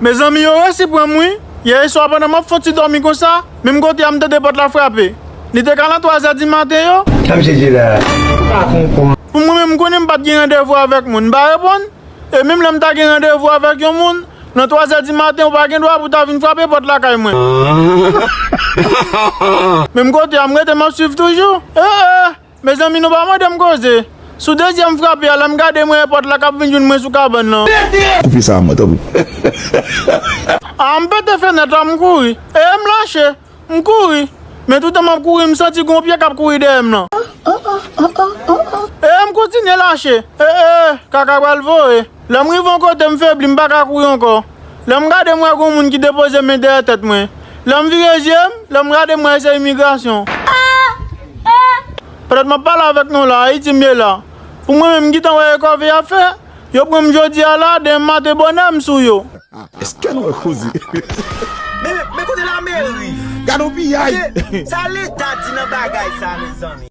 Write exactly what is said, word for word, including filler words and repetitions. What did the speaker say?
Mezanmi, yo resi pran m wi. Yè swa pandan m ap fè yon ti dòmi konsa, menm kote a m tande pòt la frape. Li te ka nan twazè di maten yo. Sa misye di la? M pa konprann. Pou mwen menm, m konnen m pa t gen randevou avèk moun, m pa reponn. E menm lè m ta gen randevou avèk yon moun, nan twazè di maten, ou pa gen dwa pou w ta vin frape pòt lakay mwen. Menm kote a, m rete m ap swiv toujou. Eh, eh, mezanmi, nou pa mande m koze. Sou dezyèm frape a, lè m gade, m wè pòt la k ap vin jwenn mwen sou kabann lan. Koupe sa a mwen, tanpri. A, m pete fenèt la, m kouri. E m lache. M kouri. Men toutan m ap kouri, m santi gon pye k ap kouri dèyè m lan. E m kontinye lache. E, e, kaka pral voye. Lè m rive yon kote, m febli, m pa ka kouri ankò. Lè m gade, m wè gon moun ki depoze men dèyè tèt mwen. Lè m vire zye m, lè m gade, m wè se imigrasyon. Petèt m ap pale avèk nou la, Ayiti m ye la. Pou mwen menm, m gentan wè ekòve y ap fè. Yo pran m jodi a la, demen maten bonè m sou yo. Èske nou wè koze? Men, men kote lameri? Gade yon piyay! Kote, sa leta di nan bagay sa, mezanmi?